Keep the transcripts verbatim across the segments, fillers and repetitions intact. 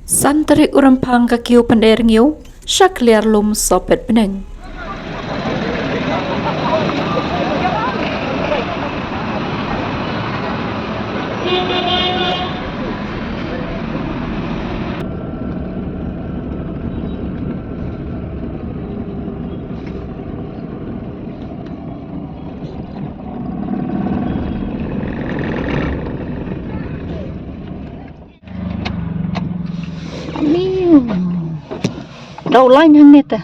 San tarik u Rymphang ka kiew pyneh rngiew sha kliar lum Sohpetbneng. Dau lain hangne te.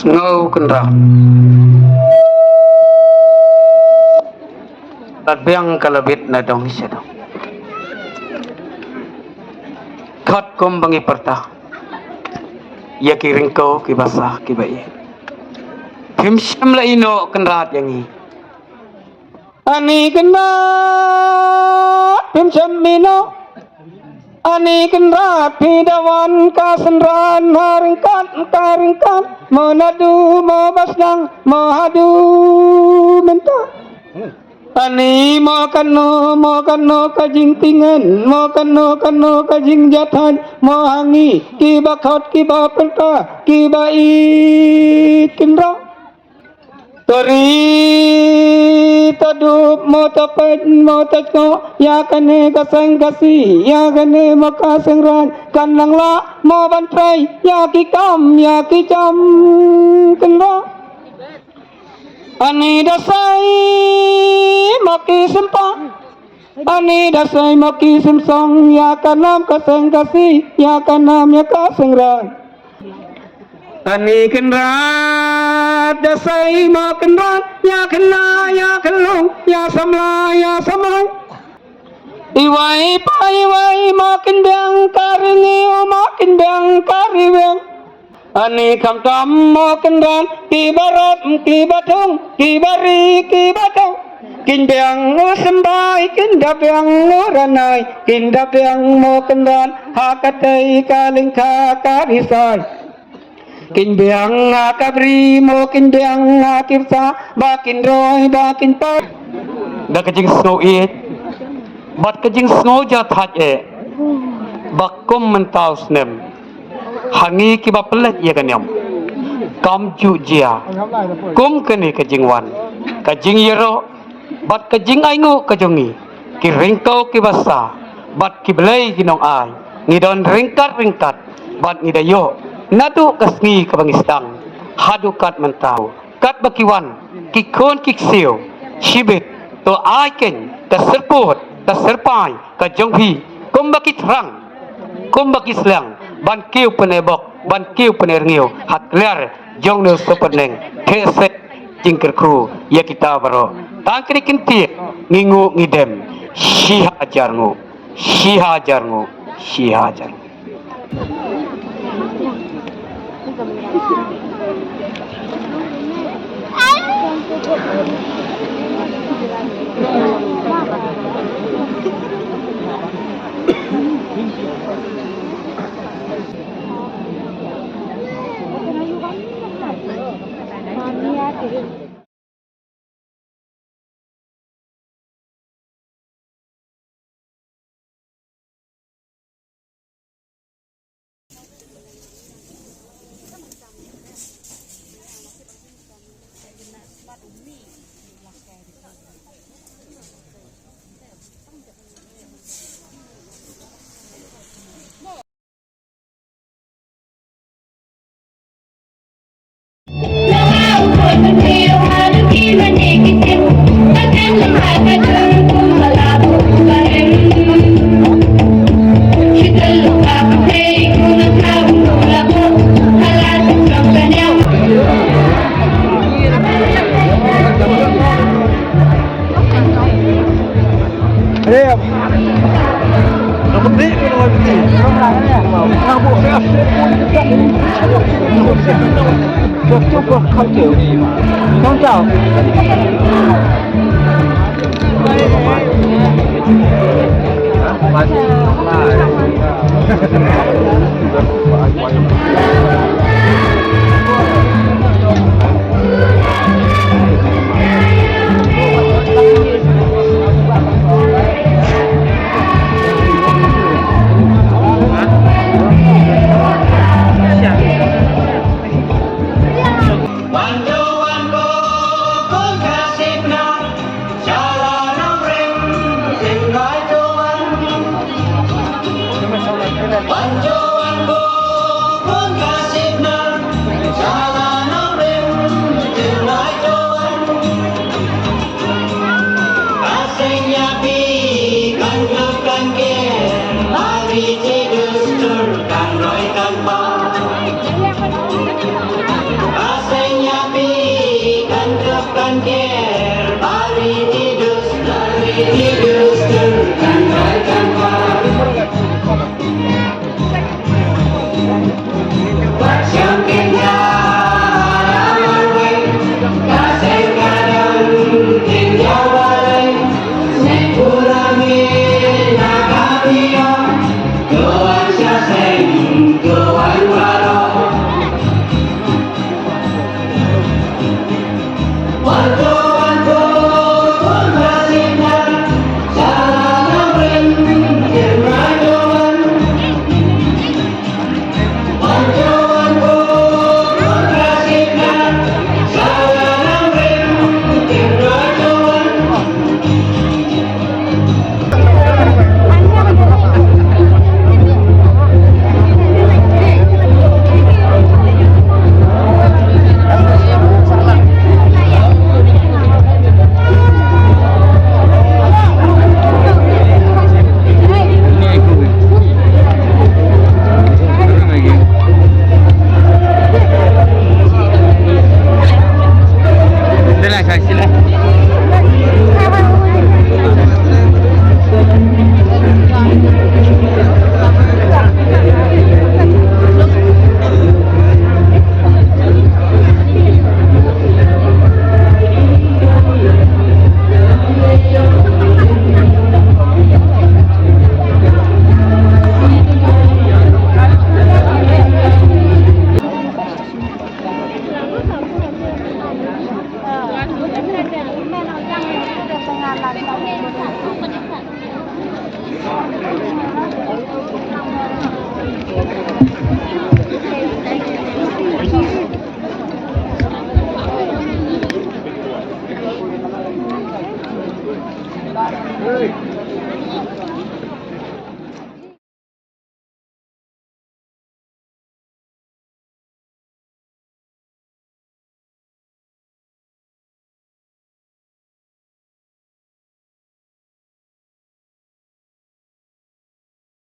Sngew Kynrad. Lad biang ka la bit na dong sha dong. Katkum ba ngi pyrta ïa ki ryngkew ki basa ki ba ïeit, phim shym la ïehnoh Kynrad ïa ngi. Ani Kynrad phim shym ïehnoh. Ani Kynrad phi da wan ka synran ha ryngkat ka ryngkat, mo naduh mo ba sdang mo haduh mynta. Ani mo kano mo kano ka jingtngen, mo kano kano ka jingjahthait, mo ha ngi ki ba khot ki ba pyrta ki ba ïeit Kynrad. To ri to dup mo to peit mo to jngoh ïa kane ka seng Khasi, ïa kane mo ka seng Rain, kan nang lah mo ban trei ïa ki kam ïa ki jam Kynrad. Ani da sei mo ki sympa, ani da sei mo ki symsong ïa ka nam ka seng Khasi, ïa ka nam ïa ka seng Rain. Ani Kynrad da sei mo Kynrad ïa khynnah ïa khynlung, ïa samla ïa samai. Iwei pa iwei mo kin biang ka ri ngi, mo kin biang ka ri weng. Ani khamtam mo Kynrad ki ba rep ki ba thung, ki ba ri ki ba thung. Kin biang u symbai, kin da biang u ranai, kin da biang mo Kynrad ha katei ka lyngkha ka ri sai. Kin biang ha ka bri mo kin biang ha ki bsa, ba kin roi ba kin poi. Da ka jingsngew ïeit bad ka jingsngew jahthait eh, ba kum mynta u snem ha ngi ki ba pynleit ïa ka niam kam ju jia kum kane ka jingwan, ka jingïaroh bad ka jingainguh ka jong ngi, ki ryngkew ki basa bad ki blei ki nongai, ngi don ryngkat ryngkat bad ngi da ïoh naduh ka sngi kaba ngi sdang haduh kat mynta. Katba ki wan ki khun ki ksiew shibit, to ai keiñ ka syrpud ka syrpai ka jong phi, kumba ki thrang kumba ki sliang, ban kiew pyneh bok ban kiew pyneh rngiew ha kliar jong une u Sohpetbneng. Theh seh jingkyrkhu ïa kita baroh. Tang kine ki ktien ngi nguh ngi dem. Shi hajar nguh, shi hajar nguh, shi hajar nguh.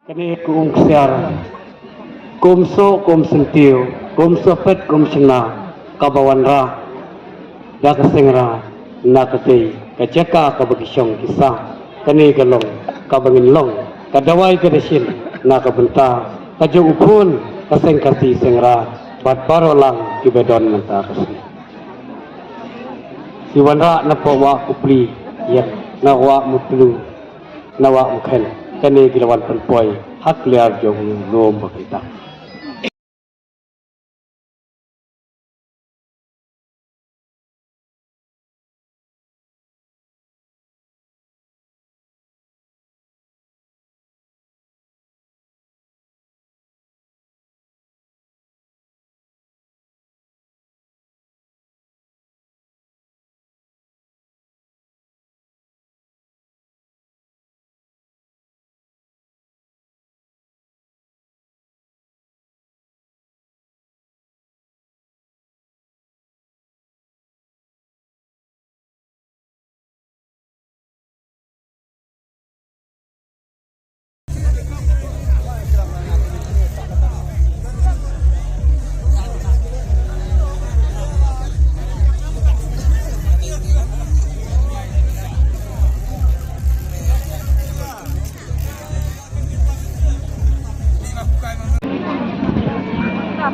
Kane ka um ksiar, ka um soh, ka um syntiew, ka um sohpet, ka um shynna, kaba wanrah da ka Seng Raij na ka dei ka jaka kaba ki shong ki sah. Kane ka long kaba ngin long ka dawai ka dashin na ka bynta ka jong u khun ka Seng Khasi Seng Raij bad baroh lang kiba don mynta ka sngi. Ki wanrah na poh Wah Kupli, ïa na Wah Mutlu, na Wah Mukhen, kane ki la wan pynpoi ha kliar jong u lum ba kita. Ha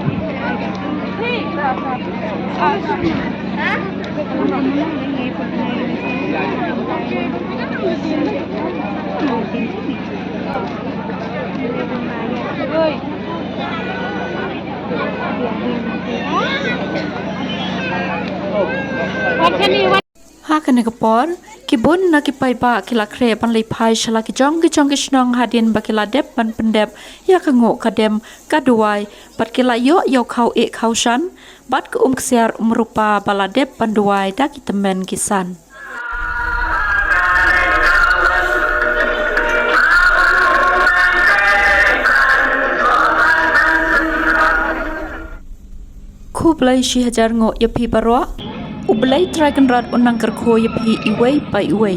kane ka por, ki bun na ki paidbah ki la khreh ban leit phai sha la ki jong ki jong ki shnong hadien ba ki la dep ban pyndep ïa ka nguh ka dem ka duwai, bad ki la ïoh ïa u khaw eh khaw shan bad ka um ksiar um rupa ba la dep ban duwai da ki tymmen ki san. Khublei shi hajar nguh ïa phi baroh. U Blei Trai Kynrad un nang kyrkhu ïa phi iwei pa iwei.